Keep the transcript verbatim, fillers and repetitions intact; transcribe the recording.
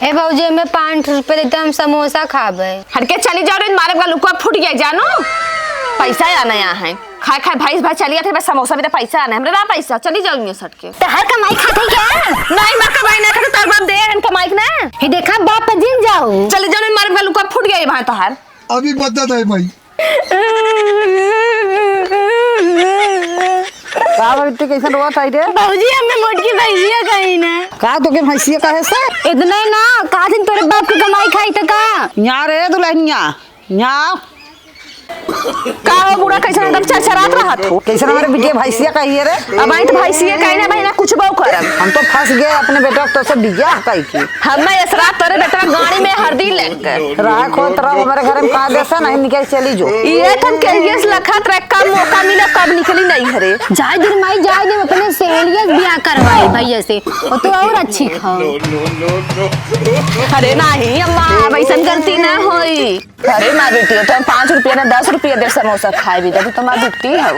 ए भौजी, हमें पाँच रुपया देते, हम समोसा खाबे। हट के चली जाओ, नहीं मारे का लुकवा फूट गया, जानो। पैसा या नहीं है। खाए खाए भैंस भाई चली जाते, बस समोसा भी तो पैसा आना है। हमरे ना पैसा, चली जाओ इन्हें सट के। तो हर कमाई खाते क्या? नहीं, मैं कमाई ना खाते, तार बाप दे हन कमाई के ना। हे देखा, बाप पे जिन जाओ। चली जाओ, नहीं मारे का लुकवा फूट गया वहाँ तो हर। अभी बदत है भाई। का बा बिट्टी, कैसन रोवत आई रे? भौजी, हमें मोटकी भैंसिया कही ना। का तोके भैंसिया कहे से? इतना ही ना, का दिन तोरे बाप की कमाई खाई त का? यहाँ रे दुल्हनिया, यहाँ। का हो बूढ़ा, कैसन एकदम चरचरात रहत हो? कैसन हमारे बिटिया भैंसिया कही है रे? अब आई तो भैंसिया कही ना, बहिना कुछ बहु करब। हम तो फंस गए अपने बेटा तो से बियाह कही की। हमें इस रात तोरे बेटवा गाड़ी में हरदी लेके। राह खोत रहो, हमारे घर में का देसा नहीं, निकल चली जो। ये तो हम केलियस लखत रहे, कब मौका मिला, कब निकली नहीं घरे। जाए दिन माई, जाए दिन अपने सहेलिया से बियाह करवाई भैया से, वो तो और अच्छी खाओ। अरे नहीं अम्मा, वैसन गलती ना होई। अरे माँ बेटी, तो हम पाँच रुपया ना दस रुपया दे समोसा खाए भी, तो तुम्हारी बिट्टी हो।